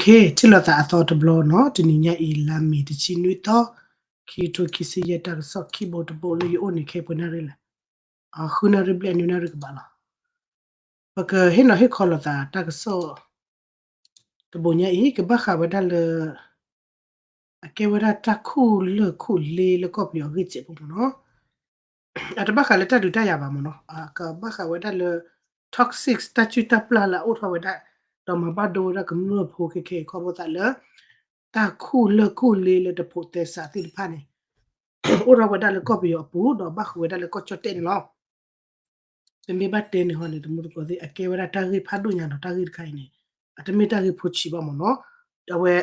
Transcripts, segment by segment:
ထံၣ်လိာ်သးအသီတဘျီနီၤ, တနံၤညါအံၤ လါမ့ၤတဆံနွံသီ, ခံကထိခံဆံယဲၢ် တၢ်ကစီၣ်ခံဘိတဘိလၢယအိၣ်န့ၣ် ခဲအံၤပှဲၤနၣ်ရံၣ်လဲၣ်, ဃုနၣ်ရံၣ်ဘျဲၣ်နွံနၣ်ရံၣ်ကဘၣ်လီၤ. ပကဟ့ၣ်နီၤဟ့ၣ်ခီလိာ်သးတၢ်ကစီၣ် တဘိညါအံၤ ကဘၣ်ဃးဝဲဒၣ်လၢ အကဲဝဲဒၣ်တၢ်ခူၣ်လၢၢ်ခူၣ်လ့လၢကီၢ်ပယီၤအဂ့ၢ်စဲးဖိမ့ၢ်နီၤ, အတဘၣ်ဃးလၢတၢ်ဒုးတၢ်ယၤဘၣ်မ့ၢ်နီၤ, ကဘၣ်ဃးဝဲဒၣ်လၢ toxic တၢ်စုၣ်တၢ်ပျၢ်လၢအအိၣ်ထီၣ်ဝဲဒၣ်, ဒီးမၤဘၣ်ဒိဝဲဒၣ်ကမျၢၢ်ဖိခဲခဲအံၤ ခီဖျိသးလၢ တၢ်ခူၣ်လၢၢ်ခူၣ်လ့လၢတဖိးသဲစးသ့ၣ်တဖၣ်န့ၣ် အိၣ်ထီၣ်ဝဲဒၣ်လၢကီၢ်ပယီၤအပူၤ ဒီးဘၣ်ဃုာ်ဝဲဒၣ်လၢကီၢ်ကၠီၣ်တဲၣ်န့ၣ်လီၤ. ပမ့ၢ်ဘၣ်တဲန့ၣ်ဟီန့ၣ် တမူတကိးသ့ၣ် အကဲဝဲဒၣ်တၢ်ဂ့ၢ်ဖးဒိၣ်ညါနီၤ, တၢ်ဂ့ၢ်တခါအံၤန့ၣ် အတမ့ၢ်တၢ်ဂ့ၢ်ဖိဆံးဘၣ်မ့ၢ်နီၤ, အဝဲ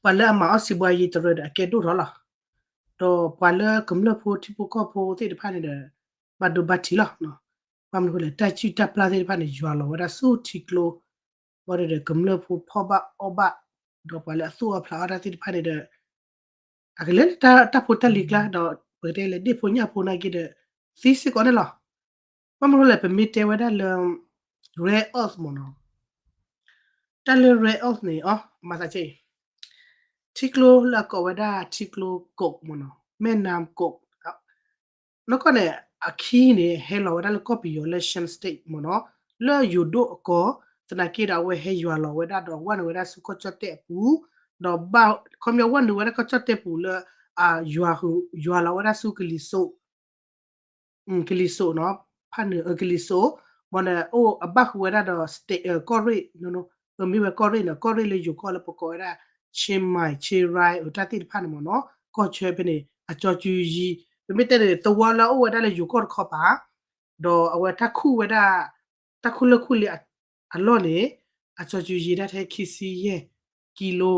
ပှၤလၢအမၤအီၣ်စံးဘှါယံၤတရၢဒီးအကဲဒိၣ်ထီၣ်လီၤ. ဒီးပှၤလၢကမျၢၢ်ဖိထံဖိကီၢ်ဖိသ့ၣ်တဖၣ်န့ၣ်ဒီး ဘၣ်ဒိဘၣ်ထံးလီၤ. ဘၣ်မနုၤအဃိလဲၣ် တၢ်စုၣ်တၢ်ပျၢ်သ့ၣ်တဖၣ်န့ၣ် ယွၤလီၤဝဲဒၣ်ဆူထံကျိ, ဘၣ်ဒီးကမျၢၢ်ဖိဖီၣ်ဘၣ်အီၣ်ဘၣ်, ဒီးပှၤလၢအသူၣ်အီၣ်ဖျးအီၣ်တၢ်သ့ၣ်တဖၣ်န့ၣ်ဒီး အကလဲၤလၢတၢ်ဖိတၢ်လံၤကျါဒီး ပကတဲလဲၤဒ့ၣ်ဖိညၣ်ဖိနာ်က့ဒီး သံစ့ၢ်ကီးန့ၣ်လီၤ. ဘၣ်မနုၤလဲၣ် ပမ့ၢ်တဲဝဲဒၣ်လၢ rare earth မ့ၢ်နီၤ, တၢ်လၢ rare earth န့ၣ် အမၤသးကဲအံၤ ထံကျိလၢအကိးဝဲဒၣ်ထံကျိ Kok မ့ၢ်နီၤ, မဲၢ်နၢမ် Kok နီၢ်ကီၢ်န့ၣ် အခံန့ၣ် ဟဲလီၤဝဲဒၣ်လၢကီၢ်ပယီၤလၢ Shan State မ့ၢ်နီၤ, လၢယိၤဒိၣ်အကီၢ်, သနာ်က့ဒီးအဝဲဟဲယွၤလီၤဝဲဒၣ်ဒီး ဝဲနုာ်ဝဲဒၣ်ဆူကီၢ်ကၠီၣ်တဲၣ်အပူၤ, ဒီးဘၣ် ခီပညီဝဲနုာ်ဝဲဒၣ်ကီၢ်ကၠီၣ်တဲၣ်ပူၤလၢ ယွၤဃုာ် ယွၤလီၤဝဲဒၣ်ဆူကလံၤစိး ကလံၤစိးနီၤ, ဖးနုာ် ကလံၤစိး, မ့ၢ်န့ၣ် အိၣ်အဘၣ်ဃုာ်ဝဲဒၣ်ဒီး state ကီၢ်ရ့ၣ်, မ့ၢ်ဝဲကီၢ်ရ့ၣ်န့ၣ် ကီၢ်ရ့ၣ်လၢယိၤကီၢ်လၢပကိးဝဲဒၣ် Chiang Mai, Chiang Rai တၢ်သ့ၣ်တဖၣ်န့ၣ်မ့ၢ်နီၤ, ကီၢ်ဆၢဖဲန့ၣ် အကၠီၤကူၤယံၤ, ပမ့ၢ်တဲန့ၣ် သဝီလၢအအိၣ်ဝဲဒၣ်လၢယိၤကီၢ်တခီပၤ, ဒီးအဝဲတၢ်ခူၣ်ဝဲဒၣ် တၢ်ခူၣ်လၢၢ်ခူၣ်လ့အလီၢ်န့ၣ် အကၠီၤကူၤယံၤဒၣ်ထဲခံဆံယဲၢ် ကံလိ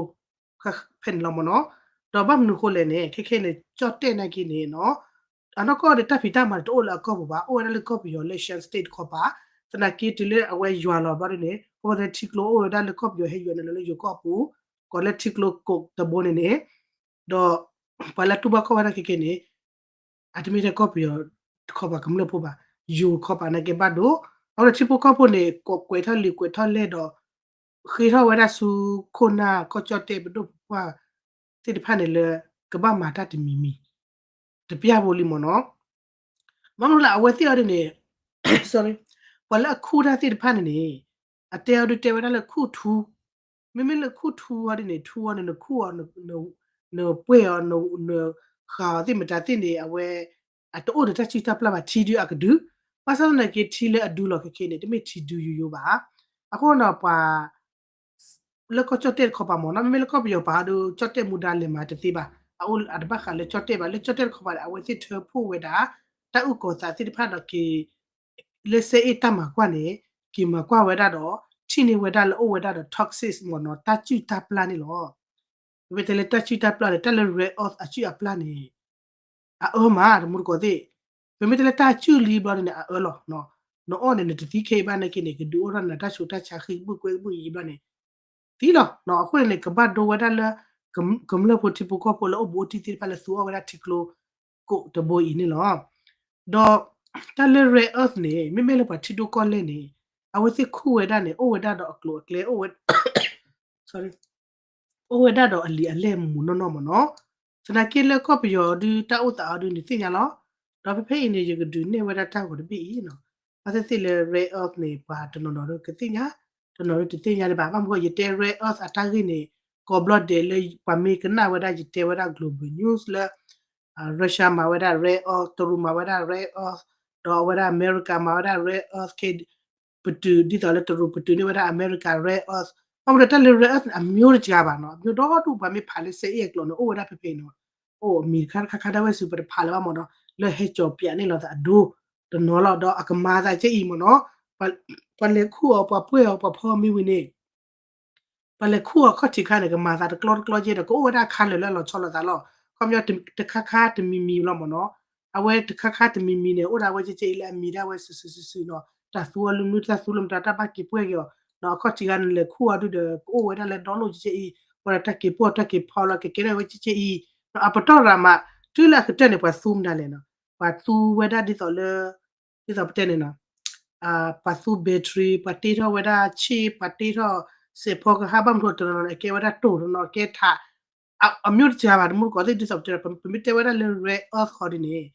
ဖဲန့ၣ်လီၤမ့ၢ်နီၤ, ဒီးဘၣ်မနုၤအဃိလဲၣ်န့ၣ် ခဲခဲန့ၣ် ကၠီၣ်တဲၣ်နာ်က့န့ၣ်နီၤ, အနီၢ်ကီၢ်ဒီးတၢ်ဖံးတၢ်မၤန့ၣ် တအိၣ်လၢအကီၢ်ပူၤဘၣ်, အိၣ်ဝဲဒၣ်လၢကီၢ်ပယီၤလၢ Shan State တခီပၤ, သနာ်က့တုၤလၢအဝဲယွၤလီၤဘျီဒ်န့ၣ် အဝဲသ့ၣ်ထံကျိအိၣ်ဝဲဒၣ်လၢကီၢ်ပယီၤဟဲယွၤန့ၣ်လီၤလၢယိၤကီၢ်အပူၤ, ကိးလၢထံကျိ Kok တဘိန့ၣ်န့ၣ်, ဒီး ပှၤလၢတူၢ်ဘၣ်ခီၣ်ဘၣ်တၢ်ခဲခဲန့ၣ် အတမ့ၢ်ထဲကီၢ်ပယီၤတခီပၤကမျၢၢ်ဖိဘၣ်, ယိၤတခီပၤနာ်က့ဘၣ်ဒိ, အဝဲထံဖိကီၢ်ဖိန့ၣ် ကွဲးထီၣ်လံာ်ကွဲးထီၣ်လဲၢ်ဒီး ဃ့ထီၣ်ဝဲဒၣ်ဆူခိၣ်နၢ်ကီၢ်ကၠီၣ်တဲၣ်ပဒိၣ်ပပှၢ်သ့ၣ်တဖၣ်န့ၣ်လၢ ကဘၣ်မၤတၢ်တမံၤမံၤ တပျၢ်ဖိလံမ့ၢ်နီၤ, ဘၣ်မနုၤလၢအဝဲသ့ၣ်အီၤဒ်န့ၣ် ပှၤလၢအခူၣ်တၢ်သ့ၣ်တဖၣ်န့ၣ်န့ၣ် အတဲအီၤဒုးတဲဝဲဒၣ်လၢခူၣ်ထူ, မ့မ့ၢ်လၢခူၣ်ထူအီၤဒ်န့ၣ် ထူအီၤန့ၣ် နခူၣ်အီၤ နပှဲၢ်အီၤ နဃာ်အီၤသ့ၣ်မတၤသ့ၣ်န့ၣ် အဝဲ အတအိၣ်ဒီးတၢ်စုၣ်တၢ်ပျၢ်ဘၣ် ထံဒုအကဒု, ဘၣ်ဆၣ်သနာ်က့ထံလၢအဒုလီၤခဲခဲန့ၣ် တမ့ၢ်ထံဒုယိယိဘၣ်, အဃိဒီးပှၤ လၢကီၢ်ကၠီၣ်တဲၣ်တခီပၤမ့ၢ်နီၤ, မ့မ့ၢ်လၢကီၢ်ပယီၤပၤအီၤဒုး ကၠီၣ်တဲၣ်မူဒါလဲၤမၤတသ့ဘၣ်, အအိၣ်အတဘၣ်ဃးလၢကၠီၣ်တဲၣ်ဘၣ်, လၢကၠီၣ်တဲၣ်တခီပၤဒီး အဝဲသ့ၣ်ထၢဖှိၣ်ဝဲဒၣ် တၢ်အုၣ်ကီၤသးသ့ၣ်တဖၣ်ဒီးက့ၤ လၢစဲအ့ၣ်တၢ်မၤကွၢ်န့ၣ် က့ၤမၤကွၢ်ဝဲဒၣ်ဒီး ထံၣ်န့ၢ်ဝဲဒၣ်လၢအိၣ်ဝဲဒၣ်ဒီး toxic မ့ၢ်နီၤ, တၢ်စုၣ်တၢ်ပျၢ်န့ၣ်လီၤ. ပမ့ၢ်တဲလၢတၢ်စုၣ်တၢ်ပျၢ်န့ၣ် တၢ်လၢ rare earth အစုၣ်အပျၢ်န့ၣ် အအၢမး တမူတကိးသ့ၣ်, ပမ့ၢ်တဲလၢတၢ်စုၣ်လံဘျီန့ၣ် အအၢလီၤ. နအီၣ်န့ၣ် နတသံခဲအံၤဘၣ်နာ်က့န့ၣ် ကဒုးအိၣ်ထီၣ်နတၢ်ဆူးတၢ်ဆါဃံးဘုၣ်ကွဲဘုၣ်ယံၤဘျီန့ၣ် သံလီၤ. အဃိန့ၣ်န့ၣ် ကဘၣ်ဒိဝဲဒၣ်လၢ ကမျၢၢ်ဖိထံဖိကီၢ်ဖိလၢအိၣ်ဘူးအိၣ်တံၢ်သ့ၣ်တဖၣ်လၢသူအီၣ်ဝဲဒၣ်ထံကျိကိးတဘိအံၤန့ၣ်လီၤ. ဒီးတၢ်လၢ rare earth န့ၣ် မ့မ့ၢ်လၢပှၤထံဒိၣ်ကီၢ်လဲၢ်န့ၣ် အဝဲသ့ၣ်ခူၣ်ဝဲဒၣ်န့ၣ် အိၣ်ဝဲဒၣ်ဒီးအကျိၤအကျဲ အိၣ်ဝဲ အိၣ်ဝဲဒၣ်ဒီးအလံာ်အလဲၢ်မူးမူးနီၢ်နီၢ်မ့ၢ်နီၤ. သနာ်က့လၢကီၢ်ပယီၤဒုး တၢ်အိၣ်သးအီၤဒုးန့ၣ်သ့ၣ်ညါလီၤ. ဒီးဖဲဖဲအံၤန့ၣ် ယကဒုးနဲၣ်ဝဲဒၣ်တၢ်ဂီၤတဘ့ၣ်အံၤနီၤ. ဘၣ်သ့ၣ်သ့ၣ်လၢ rare earth န့ၣ် ပှၤတနီၤနီၤဒုးကသ့ၣ်ညါ, တနီၤဒုးတသ့ၣ်ညါဒံးဘၣ်. ဘၣ်မနုၤဃိ ယတဲ rare earth အတၢ်ဂ့ၢ်န့ၣ် ကိးဘျီဒဲးလၢပှၤမ့ၢ်ကနၣ်ဝဲဒၣ်ယတဲဝဲဒၣ် global news လၢ Russia မၤဝဲဒၣ် rare earth, တရူးမၤဝဲဒၣ် rare earth, ဒီးအဝဲဒၣ်အမဲရကၤမၤဝဲဒၣ် rare earth ခဲ ပတုာ် ဒ်သိးလၢတရူးပတုာ်န့ၢ်ဝဲဒၣ် America rare earth, ဘၣ်မနုၤတၢ်လၢ rare earth န့ၣ် အမျိုးတကျါဘၣ်နီၤ, အမျိုးဒီဒူၣ် ပှၤမ့ၢ်ဖးလၢ စဲအ့ၣ် အကျိာ်န့ၣ် အိၣ်ဝဲဒၣ်ဖဲဖဲအံၤနီၤ, အိၣ်အမံၤတခါတခါခါ တၢ်ဝဲစုပတဖးလၢၤဘၣ်မ့ၢ်နီၤ, လၢဟဲကၠီၤပၠးန့ၢ်လိာ်သးအဒိ တနီၤလီၤ, ဒီးအကမၤသးကဲအံၤမ့ၢ်နီၤ, ပှၤလဲၤခူၣ်အီၤ ပှၤပှဲၢ်အီၤ ပှၤဖီမ့ၢ်ဝံၤန့ၣ် ပှၤလဲၤခူၣ်အီၤခီၣ်ထံးခါန့ၣ် ကမၤသးတကျီတကျီကဲဒီး ကအိၣ်ဝဲဒၣ်ခါလၢာ်လၢအလီၤဆီလိာ်သးလီၤ, ခီပညီတခါခါတမံၤမံၤလီၤမ့ၢ်နီၤ, အဝဲတခါခါတမံၤမံၤန့ၣ် အိၣ်ဒၣ်ဝဲကဲကဲအံၤလၢအမံၤဒၣ်ဝဲစုာ်စုာ်စုာ်စုာ်နီၤ, တၢ်သူအီၤလၢမနုၤ တၢ်သူလၢမတၤ တၢ်ဘၣ်က့ၤပှဲၢ်က့ၤအီၤ, ဒီးအခီၣ်ထံးခါန့ၣ် လဲၤခူၣ်အီၤဒုဒီး ကအိၣ်ဝဲဒၣ်လၢဒီလိၣ်ကဲကဲအံၤ, ဝဲဒီးတၢ်က့ၤပှဲၢ်တၢ်က့ၤဖီလီၤ ကကဲထီၣ်ဝဲကဲကဲအံၤ, ဒီးအပတီၢ်ရၤမး တုၤလၢအကတၢၢ်န့ၣ် ပှၤသူမတၤလဲၣ်နီၤ, ပှၤသူဝဲဒၣ်ဒ်သိးလၢ ဒ်သိးပတဲန့ၣ်နီၤ, ပှၤသူ battery ပှၤတ့ထီၣ်ဝဲဒၣ် chip ပှၤတ့ထီၣ် စဲးဖီကဟၣ် ဘၣ်မနုၤတနီၤနီၤန့ၣ် အကဲဝဲဒၣ်တိၢ်တနီၤ အကဲထး အမျိုးတကျါဘၣ် တမူတကိးသ့ၣ် ဒ်သိးပတဲ ပမ့ၢ်တဲဝဲဒၣ်လၢ rare earth ဃီဒ်န့ၣ်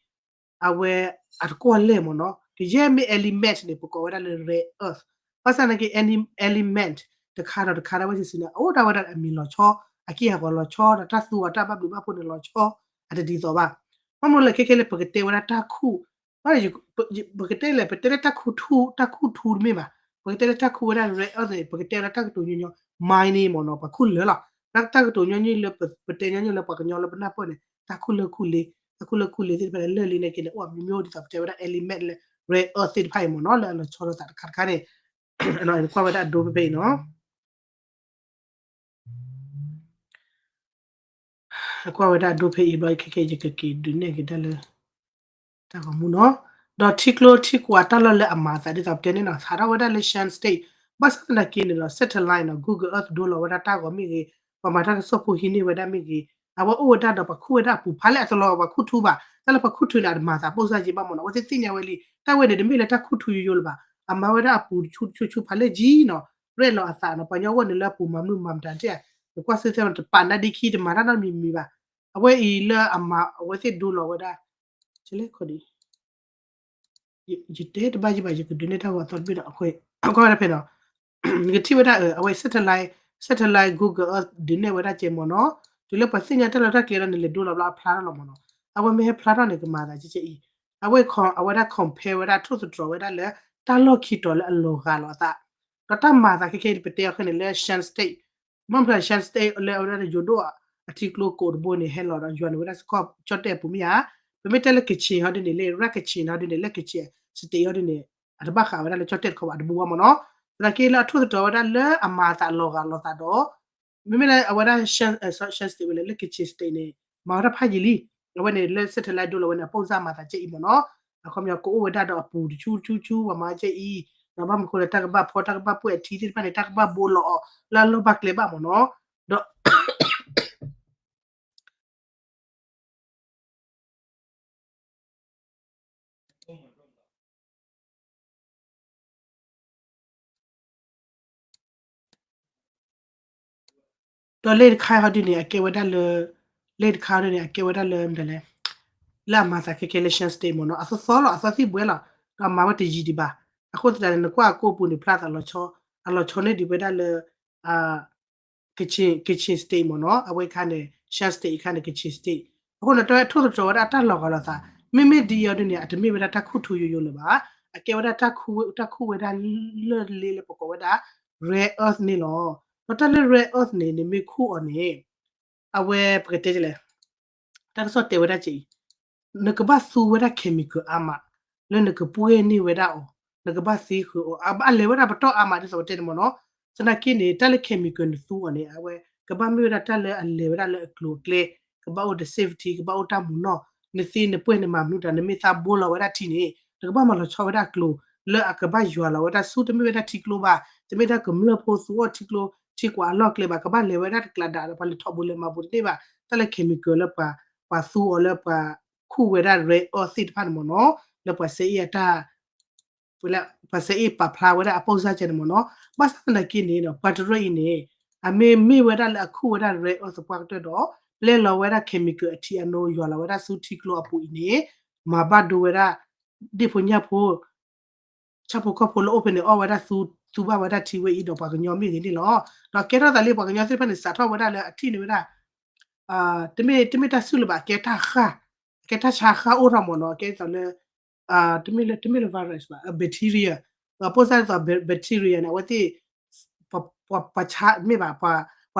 အဝဲအတကွီၢ်လဲၢ်မ့ၢ်နီၤ, ကယဲၢ်မ့ၢ် element န့ၣ် ပကိးဝဲဒၣ်လၢ rare earth, ဘၣ်ဆၣ်သနာ်က့ any element တခါဒီးတခါဒၣ်ဝဲစုာ်စုာ်န့ၣ် အအိၣ်ဒၣ်ဝဲဒၣ်အမံၤလီၤဆီ, အက့ၢ်အဂီၤလီၤဆီ ဒီးတၢ်သူအီၤတၢ်ဘၣ်ဘျုးဘၣ်ဖှိၣ်န့ၣ်လီၤဆီ, အတဒ်သိးဘၣ်, ဘၣ်မနုၤလဲၣ် ခဲခဲလၢ ပကတဲဝဲဒၣ်တၢ်ခူၣ် ပကတဲလဲၣ် ပတဲလၢတၢ်ခူၣ်ထူ တၢ်ခူၣ်ထူတမ့ၢ်ဘၣ်, ပကတဲလၢတၢ်ခူၣ်ဝဲဒၣ် rare earth န့ၣ် ပကတဲလၢတၢ်ကတိၤညီညီ mining မ့ၢ်နီၤ, ပှၤခူၣ်လၢာ်လီၤ, တၢ်ကတိၤညီညီလၢ ပတဲညီညီလၢပှၤကညီလၢပနၢ်ပၢၢ်န့ၣ် တၢ်ခူၣ်လၢခူၣ်လ့, တၢ်ခူၣ်လၢခူၣ်လ့သ့ၣ်တဖၣ်န့ၣ် လၢၢ်လံန့ၣ်က့န့ၣ် အိၣ်အမျိုးမျိုး ဒ်သိးပတဲဝဲဒၣ် element လၢ rare earth သ့ၣ်တဖၣ်အံၤမ့ၢ်နီၤ, လၢအလီၤဆီလိာ်သးတခါတခါန့ၣ် ကွၢ်ဝဲဒၣ်အဒိဖဲဖဲအံၤနီၤ. ကွၢ်ဝဲဒၣ်အဒိဖဲအံၤဘျီ ခဲခဲ ယကက့ၤဒုးနဲၣ်က့ၤဒၣ်လၢ တၢ်ဂီၤမူနီၤ, ဒီးထံကျိထံကွၢ်တၢ်လီၢ်လၢအမၤအသးဒ်သိးပတဲန့ၣ်နီၤ ဟးထီၣ်ဝဲဒၣ်လၢ Shan State, ဘၣ်ဆၣ်သနာ်က့န့ၣ်ဒီး satellite နီၤ Google Earth ဒိလီၤဝဲဒၣ်တၢ်ဂီၤမ့ၢ်ဂ့ၤ, ပှၤမၤတၢ်ကစီၣ်ဖိဟံးန့ၢ်ဝဲဒၣ်မ့ၢ်ဂ့ၤ, အဝဲအိၣ်ဝဲဒၣ်ဒီးပှၤခူၣ်ဝဲဒၣ်အပူၤဖးလဲၣ် အတလီၤပှၤခူၣ်ထူဘၣ်, တၢ်လၢပှၤခူၣ်ထူန့ၣ် အတမၤသးပိၢ်စၢ်က့ဘၣ်မ့ၢ်နီၤ, အဝဲသ့ၣ်သ့ၣ်ညါဝဲလံ တၢ်ဝဲန့ၣ် တမ့ၢ်လၢတၢ်ခူၣ်ထူယိယိလၢၤဘၣ်, အမၤဝဲဒၣ်အပူၤတဆူတဆူဆူဖးလဲၣ်ကံနီၤ, ရဲၣ်လီၤအသးနီၤ, ပှၤကညီဝဲန့ၣ်လၢအပူၤမၤမုာ်မၤမတၤတ့ၢ်ဧါ, နကွၢ်စ့ၢ်ထဲတပာ်နါဒ့ခံ တမၤတၢ်နီတမံၤမံၤဘၣ်, အဝဲအံၤလၢအမၤ အဝဲသ့ၣ်ဒိလီၤဝဲဒၣ် ယတဲတဘၣ်ယဘၣ် ယကဒုးနဲၣ်တၢ်ဂီၤအသီတဘ့ၣ်ဒီး ကွၢ်ဝဲဒၣ်ဖဲနီၤ, နကထံၣ်ဝဲဒၣ် အဝဲ satellite, satellite Google Earth ဒုးနဲၣ်ဝဲဒၣ်ကဲမ့ၢ်နီၤ, တုၤလၢပှၤသ့ၣ်ညါတၢ်လီၢ်တၢ်ကျဲလီၤန့ၣ် လဲၤဒိလီၤဘျီအဖျါထီၣ်လီၤမ့ၢ်နီၤ, အဝဲမ့ၢ်ဟဲဖျါထီၣ်န့ၣ် ကမၤသးကဲကဲအံၤ, အဝဲ အဝဲဒၣ် compare ဝဲဒၣ် ထိၣ်သတြီၤဝဲဒၣ်လၢ တၢ်လီၢ်ခံတီၤလၢအလီၤဂာ်လီၤအသး, ဒီးတၢ်မၤသးခဲခဲအံၤ ပတဲအီၤခဲန့ၣ်လၢ Shan State ဘၣ်မနုၤ Shan State လၢအဝဲဒၣ်ယိၤဒိၣ်အထံကျိကိးတဘိန့ၣ် ဟဲလီၤဒီးယွၤန့ၣ်ဝဲဒၣ်စကီၢ်ကၠီၣ်တဲၣ်အပူၤမ့ၢ်ဧါ, ပမ့ၢ်တဲလၢ Kachin ဟီဒ်န့ၣ် လၢ Rakhine ဟီဒ်န့ၣ် လၢ Kachin State ဟီဒ်န့ၣ် အတဘၣ်ဃးဝဲဒၣ်လၢကၠီၣ်တဲၣ်တခီဘၣ် အတဘူးဘၣ်မ့ၢ်နီၤ, သနာ်က့လၢအထိၣ်သတြီၤဝဲဒၣ်လၢအမၤအသးလီၤဂာ်လီၤသးဒီး မ့မ့ၢ်လၢအဝဲဒၣ် Shan State ဝဲလၢ လၢ Kachin State န့ၣ် မၤဝဲဒၣ်ဖးယံာ်လံ, အဝဲန့ၣ်လၢ satellite ဒိလီၤဝဲန့ၣ် အပိၢ်စၢ်မၤသးကဲအံၤမ့ၢ်နီၤ, အခီပညီကအိၣ်ဝဲဒၣ်ဒီးအပူၤတဆူတဆူဆူ ပှၤမၤကဲအံၤ, ဒီးဘၣ်မနုၤဃိလၢတၢ်ကဘၣ်ဖီ တၢ်ကဘၣ်ပှဲၢ်အထံသ့ၣ်တဖၣ်န့ၣ် တၢ်ကဘၣ်ဘိလီၤအီၤလၢအလီၢ်ဘၣ်ကျဲဘၣ်မ့ၢ်နီၤ, ဒီး ဒီးလ့ၣ်တခါဟီဒ်န့ၣ် အကဲဝဲဒၣ်လၢ, လ့ၣ်တခါဟီဒ်န့ၣ် အကဲဝဲဒၣ်လၢမတၤလဲၣ်, လၢအမၤသးခဲခဲလၢ Shan State မ့ၢ်နီၤ, အသီသီလီၤ အသီသံဘှဲလီၤ, ဒီးအမၤဝဲတယံာ်ဒံးဘၣ်, အဃိသတးန့ၣ် နကွၢ်အကိာ်ပူၤန့ၣ် ဖျါသးလီၤဆီ, အလီၤဆီန့ၢ်ဒံးဝဲဒၣ်လၢ Kachin, Kachin State မ့ၢ်နီၤ, အဝဲခါန့ၣ် Shan State ခါန့ၣ် Kachin State, အဃိန့ၣ် တၢ်ထိၣ်သတြီၤဝဲဒၣ်အတၢ်လီၤဂာ်လိာ်သး, မ့မ့ၢ်ဒ်အံၤဒ်န့ၣ် အတမ့ၢ်ဝဲဒၣ်တၢ်ခူၣ်ထူယိယိလၢၤဘၣ်, အကဲဝဲဒၣ်တၢ်ခူၣ်ဝဲဒၣ်လၢၢ်လ့လၢပကိးဝဲဒၣ် rare earth န့ၣ်လီၤ, ဒီးတၢ်လၢ rare earth န့ၣ် နမ့ၢ်ခူၣ်အီၤန့ၣ် အဝဲပကတဲလဲၣ် တၢ်ကစီၣ်တဲဝဲဒၣ်ကဲအံၤ, နကဘၣ်သူဝဲဒၣ် chemical အါမး, လၢနကပှဲၤန့ၢ်ဝဲဒၣ်အီၤ, နကဘၣ်သ့ဃုာ်အီၤ, အလဲၤဝဲဒၣ်ပတီၢ်အါမးဒ်သိးပတဲန့ၣ်မ့ၢ်နီၤ, သနာ်က့န့ၣ် တၢ်လၢ chemical နသူအီၤန့ၣ် အဝဲကဘၣ်မ့ၢ်ဝဲဒၣ်တၢ်လၢအလဲၤဝဲဒၣ်လၢအကျိၤအကျဲ, ကဘၣ်အိၣ်ဒီး safety, ကဘၣ်အိၣ်တၢ်မူနီၢ်, နသ့နပှဲၤနမၤမနုၤတၢ် နမ့ၢ်သးဘိလီၤဝဲဒၣ်ထံန့ၣ် နကဘၣ်မၤလီၤဆီဝဲဒၣ်အကျိၤ လၢအကဘၣ်ယွၤလီၤဝဲဒၣ်ဆူ တမ့ၢ်ဝဲဒၣ်ထံကျိဘၣ်, တမ့ၢ်တၢ်ကမျၢၢ်ဖိသူအီၣ်ထံကျိ, ထံကွၢ်အလီၢ်ကျဲဘၣ်, ကဘၣ်လဲၤဝဲဒၣ်တကျးဒၣ်ဒီး ပှၤလဲၤထီၣ်ဘိလဲၤမၤဘိတန့ၢ်ဘၣ်, တၢ်လၢ chemical လၢပှၤ, ပှၤသူအီၤလၢပှၤခူၣ်ဝဲဒၣ် rare earth သ့ၣ်တဖၣ်န့ၣ်မ့ၢ်နီၤ, လၢပှၤစဲအ့ၣ်အတၢ် ပှၤစဲအ့ၣ်ပာ်ဖျါဝဲဒၣ်အပိၢ်စၢ်ကဲန့ၣ်မ့ၢ်နီၤ, ဘၣ်ဆၣ်သနာ်က့န့ၣ် ပှၤတရၢအံၤန့ၣ် အမ့ၢ်မ့ၢ်ဝဲဒၣ်လၢအခူၣ်ဝဲဒၣ် rare earth သပှၢ်ကတၢၢ်ဒီး ပျဲလီၤဝဲဒၣ် chemical အထံအနိ ယွၤလီၤဝဲဒၣ်ဆူထံကျိအပူၤအံၤန့ၣ် မၤဘၣ်ဒိဝဲဒၣ် ဒ့ၣ်ဖိညၣ်ဖိ ဆၣ်ဖိကီၢ်ဖိလၢအိၣ်ဖဲန့ၣ် အီၣ်ဝဲဒၣ်သူ, သူဘၣ်ဝဲဒၣ်ထံဝဲအံၤဒီးပှၤကညီမ့ၢ်ဂ့ၤန့ၣ်လီၤ. ဒီးကဲထီၣ်သးလံ ပှၤကညီသ့ၣ်တဖၣ်န့ၣ် စးထီၣ်ဝဲဒၣ်လၢအထံၣ်န့ၢ်ဝဲဒၣ် တမ့ၢ်, တမ့ၢ်တၢ်စုၣ်လၢၤဘၣ်, အကဲတၢ်ဃၢ်, အကဲတၢ်ဆါဃၢ်အိၣ်ထီၣ်မ့ၢ်နီၤ, အကဲဒ်သိးလၢ တမ့ၢ်လၢ, တမ့ၢ်လၢ virus ဘၣ်, bacteria, ဒီးပိၢ်စၢ်ဒ်သိး bacteria န့ၣ် အဝဲသ့ၣ် ပှၤဆါမ့ၢ်ဘၣ် ပှ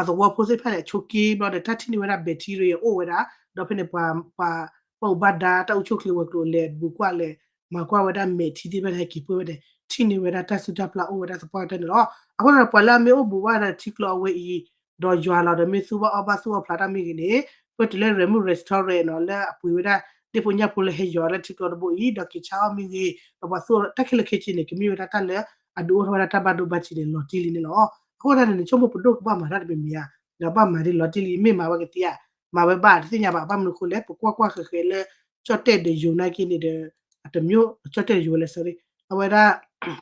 ၤသဝီဖိသ့ၣ်တဖၣ်န့ၣ် အဆိးက့ဘျီဒီး တၢ်ထံၣ်န့ၢ်ဝဲဒၣ် bacteria အိၣ်ဝဲဒၣ် ဒီးဖဲန့ၣ် ပှၤအိၣ်ဘၣ်ဒါ တၢ်အိၣ်ဆူၣ်အိၣ်ချ့ဝဲၤကျိၤ လဲၤဘူးကွၢ်လဲၤမၤကွၢ်ဝဲဒၣ်မဲာ်ထံသ့ၣ်တဖၣ်န့ၣ် ဟဲက့ၤပှ့ၤဝဲန့ၣ် ထံၣ်န့ၢ်ဝဲဒၣ်တၢ်စုၣ်တၢ်ပျၢ်အိၣ်ဝဲဒၣ်သပှၢ်ကတၢၢ်န့ၣ်လီၤ. အဃိန့ၣ်ဒီး ပှၤလၢအမ့ၢ်အိၣ်ဘူးဘၣ်ဒီးထံကျိအဝဲအံၤ ဒီးယွၤလီၤဒီး မ့ၢ်သူၣ်ဘၣ်အီၣ်ဘၣ်သူၣ်အီၣ်ဖျါတၢ်မ့ၢ်ဂ့ၤန့ၣ် ပတုၤလၢ Remo Restaurant နီၤ လၢအပှ့ၤဝဲဒၣ် ဒ့ၣ်ဖိညၣ်ဖိလၢဟဲယွၤလၢထံကျိတဘိအံၤ ဒီးက့ၤဆါအီၣ်မ့ၢ်ဂ့ၤ ဒီးပှၤသူၣ်အီၣ်တၢ်ခဲလၢာ်ခဲဆ့န့ၣ် ကမ့ၢ်ဝဲဒၣ်တၢ်လၢအဒုးအိၣ်ထီၣ်ဝဲဒၣ်တၢ်ဘၣ်ဒိဘၣ်ထံးန့ၣ် လီၤတံၢ်လံန့ၣ်လီၤ. အဃိသတးန့ၣ် နဆိကမိၣ်ပဒိၣ်ကဘၣ်မၤတၢ်တမံၤမံၤဧါ, ဒီးဘၣ်မၤဒ်လီၤတံၢ်လံ မ့ၢ်မၤဝဲကသ့ဧါ, မၤဝဲဘၣ်တသ့ၣ်ညါဘၣ် ဘၣ်မနုၤအဃိလဲၣ် ပကွၢ်ကွၢ်ဃဲၤဃဲၤလၢ ကၠီၣ်တဲၣ်ဒီးယိၤနာ်က့န့ၣ်ဒီး အတမျိုး ကၠီၣ်တဲၣ်ဒီးယိၤဝဲလဲၣ် sorry အဝဲဒၣ်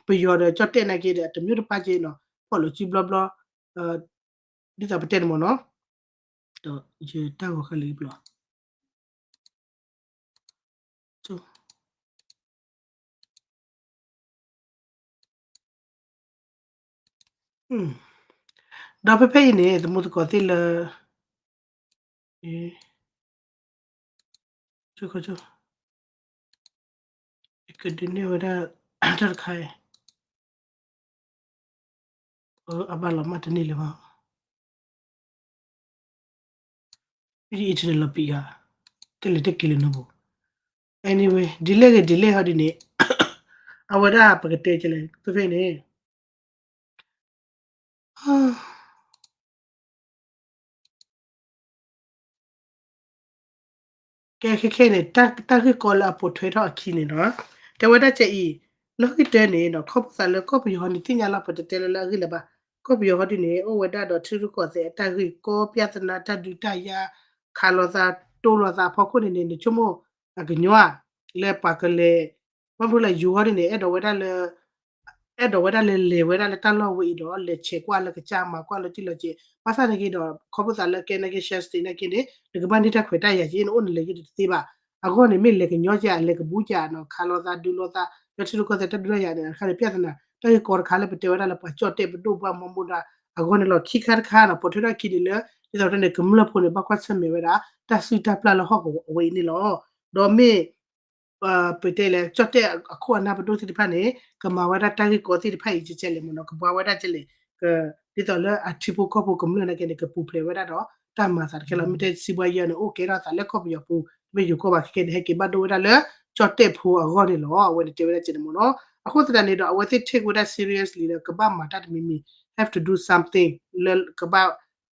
ပယီၤဒီးကၠီၣ်တဲၣ်နာ်က့ဒီး အတမျိုးတပၢ်က့နီၤ ဖီၣ်လိာ်စုဘျီဘျီ ဒ်သိးပတဲန့ၣ်မ့ၢ်နီၤ, ဒီးယတၢ်ဂီၤဃာ်လံဘျီ ဒီးဖဲဖဲအံၤန့ၣ် သမူသကိးသ့ၣ်လၢ ကဒုးနဲၣ်ဝဲဒၣ် တၢ်တခါအံၤ အဘၣ်လီၤမၢ်တန့ၢ်လၢၤဘၣ် internet လီၤပံာ်ဧါ, တလဲၤတက့ၤလၢနပူၤ, anyway ဒ်လဲၣ်ဂ့ၤဒ်လဲၣ်ဟီဒ်န့ၣ် အဝဲဒၣ်ပကတဲကလဲၣ် ဖဲဖဲန့ၣ် ကဲခဲခဲန့ၣ် တၢ်ဂ့ၢ်ကီလၢအပိာ်ထွဲထီၣ်အခံန့ၣ်နီၤ, တဲဝဲဒၣ်ကဲအံၤ လီၢ်ခံတၢန့ၣ်နီၤ ခီဖျိသးလၢကီၢ်ပယီၤဟီန့ၣ် သ့ၣ်ညါလီၤ ပတတဲလၢလၢအဂ့ၢ်လၢၤဘၣ်, ကီၢ်ပယီၤဟီဒ်န့ၣ် အိၣ်ဝဲဒၣ်ဒီးထံရူၢ်ကီၢ်သဲးအတၢ်ဂ့ၢ်ကီ ပြဿနာ တၢ်ဒုးတၢ်ယၤ ခးလိာ်သး တိလိာ်သးအဖီခိၣ်န့ၣ်န့ၣ် နဆိကမိၣ် အကညီဧါ လၢပှၤကလဲၤ ဘၣ်မနုၤလဲၣ် ယိၤဟီဒ်န့ၣ် အဲၣ်ဒိးဝဲဒၣ်လၢ အဲၣ်ဒိးဝဲဒၣ်လၢလဲၤဝဲဒၣ်လၢတၢ်လီၢ်ဝဲအံၤဒီး လဲၤဆဲးကွၢ်လၢကစၢ်မၤကွၢ်လၢထံလီၤက့ၤ, ဘၣ်ဆၣ်နာ်က့ဒီး ခီဖျိသးလၢကဲနာ်က့ Shan State နာ်က့န့ၣ် နကဘၣ်န့ၢ်တၢ်ခွဲးတၢ်ယာ်က့ နအိၣ်နလဲၤက့ၤတသ့ဘၣ်. အဂီၢ်န့ၣ်မ့ၢ်လဲၤကညီက့ၤ လဲၤကဘူးက့ၤနီၤ ခးလိာ်သးဒုးလိာ်သး လၢထံရူၢ်ကီၢ်သဲးတၢ်ဒုးတၢ်ယၤန့ၣ် အခါန့ၣ် ပြဿနာ တၢ်ဂ့ၢ်ကီတခါလၢပတဲဝဲဒၣ်လၢပှၤကၠီၣ်တဲၣ်ပဒိၣ်ပှၢ်မီၢ်မိၢ်ဒၣ် အဂီၢ်န့ၣ်လီၤ. ခံခါတခါနီၤ ပိာ်ထွဲထီၣ်အခံန့ၣ်လၢ ဒ်သိးပတဲန့ၣ် ကမျၢၢ်ဖိန့ၣ် ဘၣ်ကွၢ်ဆၢၣ်မဲာ်ဝဲဒၣ် တၢ်စုၣ်တၢ်ပျၢ်လၢဟီၣ်ကဝီၤအဝဲအံၤန့ၣ်လီၤ. ဒီးမ့ၢ် ပတဲလဲၣ် ကၠီၣ်တဲၣ်အခိၣ်အနၢ်ပဒိၣ်သ့ၣ်တဖၣ်န့ၣ် ကမၤဝဲဒၣ်တၢ်ဂ့ၢ်ကီသ့ၣ်တဖၣ်အံၤကဲကဲလဲၣ်မ့ၢ်နီၤ ကဘှါဝဲဒၣ်ကဲလဲၣ် ဒ်သိးလၢအထံဖိကီၢ်ဖိကမျၢၢ်နာ်က့န့ၣ် ကပူၤဖျဲးဝဲဒၣ်ဒီး တၢ်မၤသးတခဲလီၤ. မ့ၢ်တဲစံးဘှါယဲန့ၣ် အိၣ်ကဲထီၣ်သးလၢကီၢ်ပယီၤပူၤ တမ့ၢ်ယိၤကီၢ်ဘၣ် ခဲကဲန့ၣ် ဟဲက့ၤဘၣ်ဒိဝဲဒၣ်လၢ ကၠီၣ်တဲၣ်ဖိအဂီၢ်န့ၣ်လီၤ. အဝဲန့ၣ်တဲဝဲဒၣ်ကဲန့ၣ်မ့ၢ်နီၤ. အဃိသတးန့ၣ်ဒီး အဝဲသ့ၣ် take ဝဲဒၣ် seriously လၢကဘၣ်မၤတၢ်တမံၤမံၤ have to do something လၢကဘၣ်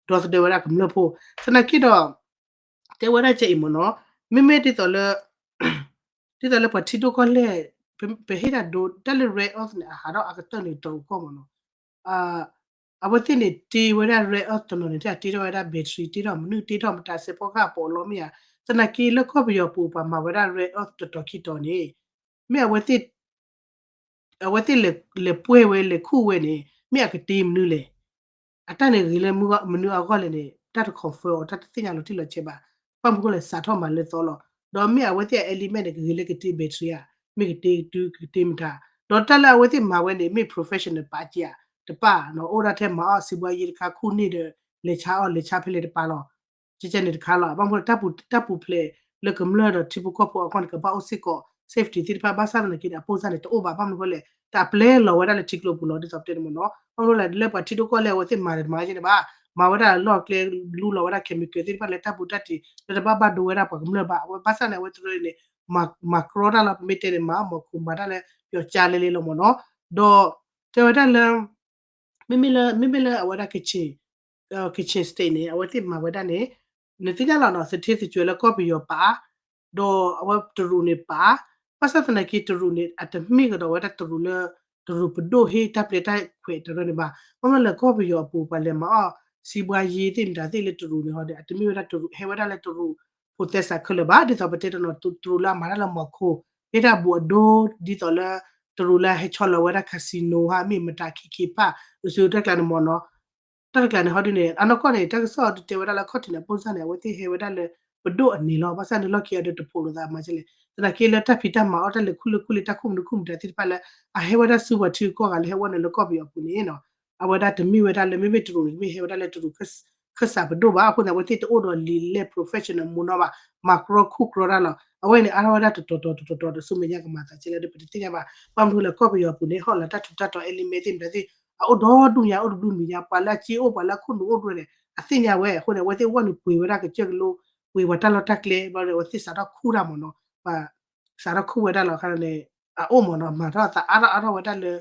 ဒီသဒၢဝဲဒၣ်ကမျၢၢ်ဖိ သနာ်က့ဒီး တဲဝဲဒၣ်ကဲအံၤမ့ၢ်နီၤ မ့မ့ၢ်ဒ်သိးလၢ ဒ်သိးလၢပှၤထံဒိၣ်ကီၢ်လဲၢ် ပဟ့ၣ်တၢ်ဒိ တၢ်လၢ rare earth န့ၣ် အဟးထီၣ်အကတၢၢ်န့ၣ် တရူးကီၢ်မ့ၢ်နီၤ အဝဲသ့ၣ်န့ၣ် တ့ဝဲဒၣ် rare earth တနီၤန့ၣ် တ့ထီၣ်ဝဲဒၣ် battery တ့ထီၣ်မနုၤ တ့ထီၣ်မတၤစဲးဖီကဟၣ်ပီးလီမ့ၢ်ဧါ သနာ်က့လၢကီၢ်ပယီၤပူၤပှၤမၤဝဲဒၣ် rare earth တတီၤခံတီၤန့ၣ် မ့ၢ်အဝဲသ့ၣ် အဝဲသ့ၣ်လဲၤပှဲၢ်ဝဲလဲၤခူၣ်ဝဲန့ၣ် မ့ၢ်အကတ့မနုၤလဲၣ်. အတၢ်န့ၣ်ဂ့ၤလၢမနုၤအဂီၢ်လဲၣ်န့ၣ် တၢ်တ confirm အီၤ တၢ်တသ့ၣ်ညါလီၤတံၢ်လီၤဆဲးဘၣ်. ဘၣ်မနုၤအဃိလဲၣ် စးထီၣ်မၤလၢသီလီၤ. ဒီးမ့ၢ်အဝဲသ့ၣ်အ element န့ၣ် ကဂ့ၤလၢကတ့ battery ဧါ, မ့ၢ်ကတ့ကတုၤကတ့မတၤ. ဒီးတၢ်လၢအဝဲသ့ၣ်မၤဝဲန့ၣ် မ့ၢ် professional ပာ်က့ၤဧါ, တပာ်နီၤ အိၣ်ဒၣ်ထဲမၤအီၣ်စံးဘှါယဲတခါ ခူၣ်န့ၢ်ဒီး လဲၤဆါအီၣ်လဲၤဆါဖဲလဲၣ်တပာ်လီၤ. ကဲကဲန့ၣ်တခါလီၤ. ဘၣ်မနုၤ တၢ်ပူၤ တၢ်ပူၤဖျဲးလၢကမျၢၢ်ဒီးထံဖိကီၢ်ဖိအဂီၢ်န့ၣ် ကဘၣ်အိၣ်စ့ၢ်ကီး safety သ့ၣ်တဖၣ် ဘၣ်ဆၣ်သနာ်က့န့ၣ် အပိၢ်စၢ်န့ၣ် တအိၣ်ဘၣ် ဘၣ်မနုၤအဃိလဲၣ် တၢ်အပျဲလီၤဝဲဒၣ်လၢထံကျိပူၤလီၤ ဒ်သိးပတဲန့ၣ်မ့ၢ်နီၤ. ဘၣ်မနုၤလဲၣ် လၢပှၤထံဒိၣ်ကီၢ်လဲၢ်အဝဲသ့ၣ်မၤတမၤကဲန့ၣ်ဘၣ်, မၤဝဲဒၣ်လီၢ်ကျဲ လူလီၤဝဲဒၣ် chemical သ့ၣ်တဖၣ်လၢတၢ်ပူၤတၢ်တံၤ လၢတဘၣ်ဘၣ်ဒိဝဲဒၣ်ပှၤကမျၢၢ်ဘၣ်. အဝဲဘၣ်ဆၣ်န့ၣ် အဝဲသ့ၣ်န့ၣ် မၤကြီတၢ်လီၤ ပမ့ၢ်တဲန့ၣ် မၤအီၣ်မၤခိးမၤတၢ်လၢ ပျီၤကၠါလဲလဲလီၤမ့ၢ်နီၤ. ဒီး တဲဝဲဒၣ်လၢ မ့မ့ၢ်လၢ မ့မ့ၢ်လၢအဝဲဒၣ် Kachin State န့ၣ် အဝဲသ့ၣ်မၤဝဲဒၣ်န့ၣ် နသ့ၣ်ညါလီၤနီၤ သထ့သကွဲးလၢကီၢ်ပယီၤပာ် ဒီးအဝဲတရူးန့ၣ်ပာ်, ဘၣ်ဆၣ်သနာ်က့တရူးန့ၣ် အတမ့ၢ်ကဒီးဝဲဒၣ်တရူးလၢ တရူးပဒိၣ်ဟ့ၣ်တၢ်ပျဲတၢ်ခွဲးတရၢန့ၣ်ဘၣ်. ဘၣ်မနုၤလဲၣ် ကီၢ်ပယီၤအပူၤပှၤလဲၤမၤအီၣ် စံးဘှါယဲသ့ၣ်မတၤသ့ၣ်လၢတရူးန့ၣ်ဟီဒီး အတမ့ၢ်ဝဲဒၣ်တရူး ဟဲဝဲဒၣ်လၢတရူး process ခဲလၢာ်ဘၣ်. ဒ်သိးပတဲတနီၤ တရူးလၢအမၤတၢ်လၢမီၤခိၣ် ဟ့ၣ်တၢ်ဘူးအဒိ ဒ်သိးလၢ တရူးလၢဟဲဆီလီၤဝဲဒၣ် casino ဟါ မ့ၢ်မတၤခံခံဖၣ် အစုတၢ်ကျးန့ၣ်မ့ၢ်နီၤ. တၢ်တကျးန့ၣ်ဟီဒ်န့ၣ် အနီၢ်ကီၢ်န့ၣ် တၢ်ကစီၣ်တဲဝဲဒၣ်လၢခီၣ်ထံးန့ၣ် အပိၢ်စၢ်န့ၣ် အဝဲသ့ၣ်ဟဲဝဲဒၣ်လၢ ပဒိၣ်အန့ၣ်လီၤ. ဘၣ်ဆၣ်န့ၣ် လီၢ်ခံအဒိတဖိးလိာ်သးမၤကဲလဲၣ်. သနာ်က့လၢတၢ်ဖံးတၢ်မၤအီၣ်တၢ်လဲၤခူၣ်လၢခူၣ်လံ တၢ်ခိၣ်မနုၤခိၣ်မတၤသ့ၣ်တဖၣ်လၢ အဟဲဝဲဒၣ်ဆူပှၤထံကီၢ်ဂၤလၢဟဲဝဲန့ၣ်လၢကီၢ်ပယီၤအပူၤန့ၣ်နီၤ အဝဲဒၣ်တမ့ၢ်ဝဲဒၣ်လၢ မ့မ့ၢ်တရူးန့ၣ် မ့ၢ်ဟဲဝဲဒၣ်လၢတရူး ခၢၣ်စးပဒိၣ်ဘၣ်. အဃိန့ၣ် အဝဲသ့ၣ်တအိၣ်ဒီးလံာ်လဲၢ် professional မူနီၣ်ဘၣ်, မၤကြီခူကြီတၢ်လီၤ. အဝဲန့ၣ် အါထီၣ်ဝဲဒၣ်တတီၤတီၤတတီၤတီၤဒီး ဆူမဲာ်ညါကမၤသးကဲလဲၣ်ဒီး ပတသ့ၣ်ညါဘၣ်. ဘၣ်မနုၤဃိလဲၣ် ကီၢ်ပယီၤပူၤန့ၣ် ဟီၣ်လာ်တၢ်ထူးတၢ်တီၤ element သ့ၣ်မတၤသ့ၣ် အအိၣ်ဒီဒူၣ်ညါ အိၣ်တဒူၣ်မံၤညါ, ပှၤလၢအစ့အိၣ် ပှၤလၢအခိၣ်နူာ်အိၣ်တဖၣ်န့ၣ် အသ့ၣ်ညါဝဲ. အဃိန့ၣ် အဝဲသ့ၣ်အဝဲန့ၣ် ပှ့ၤဝဲဒၣ်ကစၢၢ်ကလိ ပှ့ၤပှၤတၢ်လီၢ်တၢ်ကျဲ ဘျီဒီး အဝဲသ့ၣ်စးထီၣ်ခူၣ်တၢ်မ့ၢ်နီၣ်, ပှၤစးထီၣ်ခူၣ်ဝဲဒၣ်လီၤ. အခါန့ၣ် အအိၣ်မ့ၢ်နီၣ် မၤထီၣ်အသးအါထီၣ်အါထီၣ်ဝဲဒၣ်လၢ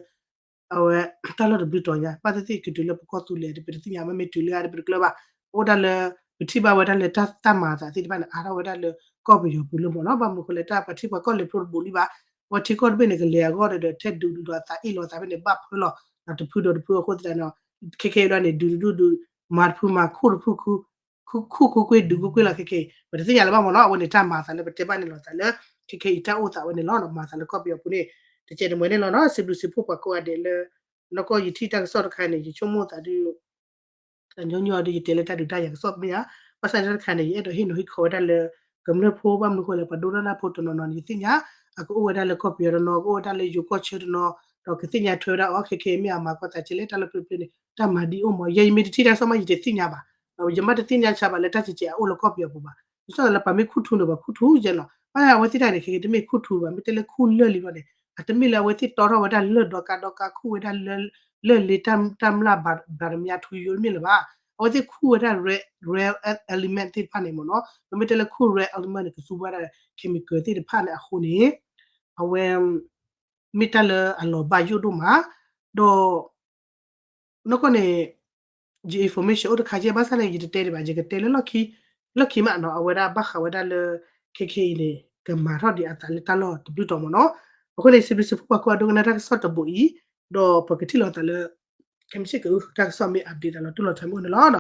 အဝဲ တၢ်လီၢ်တဘျုးတီၤညါ ဘၣ်သ့ၣ်သ့ၣ်ကတုၤလၢပကီၢ်သူလ့ၤ တပတသ့ၣ်ညါ မ့မ့ၢ်တုၤလၢအါ တပတကျၢၤဘၣ်. အိၣ်ဒၣ်လၢ ပထံၣ်ဘၣ်ဝဲဒၣ်လၢတၢ် တၢ်မၤအသးသ့ၣ်တဖၣ်န့ၣ် အါထီၣ်ဝဲဒၣ်လၢကီၢ်ပယီၤပူၤလၢမ့ၢ်နီၣ်. ဘၣ်မနုၤဃိလဲၣ် တၢ်ပှၤထံပှၤကီၢ်လဲၤဖျိတဘူးလံဘၣ်. အဝဲထံကီၢ်တဘ့ၣ်န့ၣ် ကလဲၤအဂီၢ်ဒီး ထဲဒုးဒုးဒီးအသးအ့ၣ်လိာ်သးဖဲန့ၣ် ဘၣ်ဖၢလီၤ တဖုဒီးတဖုအဃိသတးန့ၣ် ခဲခဲအံၤဒၣ်န့ၣ် ဒုးဒုးဒုး မၤတဖုမၤခိၣ်တဖု ခူၣ်ခူၣ်ကွ့ၢ်ကွ့ၢ်ဒုးကွ့ၢ်ကွ့ၢ်လီၤ. ခဲခဲအံၤ ပတသ့ၣ်ညါလၢၤဘၣ်မ့ၢ်နီၣ်. အဝဲန့ၣ် တၢ်မၤအသးလၢပတဲဘၣ်န့ၣ်လိာ်သးလၢ ခဲခဲအံၤတၢ်အိၣ်သးဝဲန့ၣ်လီၤ. မၤသးလၢကီၢ်ပယီၤပူၤန့ၣ် တကဲးတမှဲၤန့ၣ်လီၤနီၣ်. စံးဘျုးစံးဖှိၣ်ပှၤကိးဂၤဒဲးလၢ နီၢ်ကီၢ် ယထံၣ်တၢ်ကစီၣ်တခါန့ၣ် ယဆိကမိၣ်သးဒုး အညီညီဒီး ယတဲလၢတၢ်ဒုးတၢ်ယၤကစီၣ်မ့ၢ်ဧါ. ဘၣ်ဆၣ်န့ၣ်တၢ်တခါန့ၣ် ယအဲၣ်ဒိးဟ့ၣ်နီၤဟ့ၣ်ခီဝဲဒၣ်လၢ ကမျၢၢ်ဖိ ဘၣ်မနုၤဃိလဲၣ် ပှၤဒိကနၣ်တၢ်ဖိတနီၤနီၤန့ၣ် ယသ့ၣ်ညါ အကအိၣ်ဝဲဒၣ်လၢကီၢ်ပယီၤတနီၤ ကအိၣ်ဝဲဒၣ်လၢယိၤကီၢ်ဆၢတနီၤ ဒီးကသ့ၣ်ညါထွဲဝဲဒၣ်အီၤ ခဲခဲအံၤမ့ၢ်အမၤကီသးကဲလဲၣ် တၢ်လၢပျၢၤပျၢၤန့ၣ် တၢ်မၤဒ်အိၣ်မး. ယဲယမ့ၢ်တထံၣ်တၢ်ကစီၣ်မး ယတသ့ၣ်ညါဘၣ်. ယမ့ၢ်တသ့ၣ်ညါဆါဘၣ်လၢတၢ်ကဲးကဲးအအိၣ်လၢကီၢ်ပယီၤပူၤဘၣ်. ဒ်သိးလၢပှၤမ့ၢ်ခူၣ်ထူန့ၣ်ပှၤခူၣ်ထူယဲလီၤ. ဘၣ်အဝဲသ့ၣ်တၢ်န့ၣ် ခဲခဲတမ့ၢ်ခူၣ်ထူဘၣ် မ့ၢ်တဲလၢခူၣ်လၢၢ်လံဘျီန့ၣ် အတမ့ၢ်လၢအဝဲသ့ၣ်တီထီၣ်ဝဲဒၣ်လၢၢ်ဒီကါဒီကါ ခူၣ်ဝဲဒၣ်လၢၢ်လ့တၢ်မျၢ်ဘၣ်တမံၤထူယိတမ့ၢ်လၢၤဘၣ်. အဝဲသ့ၣ်ခူၣ်ဝဲဒၣ် rare element သ့ၣ်တဖၣ်န့ၣ်မ့ၢ်နီၣ်. ပမ့ၢ်တဲလၢခူၣ် rare element န့ၣ် ကသူဝဲဒၣ် chemical သ့ၣ်တဖၣ်န့ၣ်အဃိန့ၣ် အဝဲ မ့ၢ်တၢ်လၢအလီၤဘၣ်ယိၣ်ဒိၣ်မး ဒီး နီၢ်ကီၢ်န့ၣ် ယ information အိၣ်တခါကဲ ဘၣ်ဆၣ်န့ၣ် ယတတဲဒံးဘၣ် ယကတဲလၢလီၢ်ခံ လီၢ်ခံမးနီၣ်. အဝဲဒၣ်ဘၣ်ဃးဝဲဒၣ်လၢ ခဲခဲအံၤ န့ၣ် ကမၤထီၣ်ဒံးအသးလၢတၢ်လီၢ်တဘျုးတီၤမ့ၢ်နီၣ်. အဃိန့ၣ် စံးဘျုးစံးဖှိၣ်ပှၤကိးဂၤဒဲးဒိကနၣ်တၢ်ကစီၣ်တဘိးအံၤ ဒီးပကထံၣ်လိာ်သးလၢ ခဲမုၢ်ဆ့ၣ်က တၢ်ကစီၣ်မ့ၢ် update သးလီၤတူၢ်လီၤထီမ့ၢ်အိၣ်န့ၣ်လီၤ.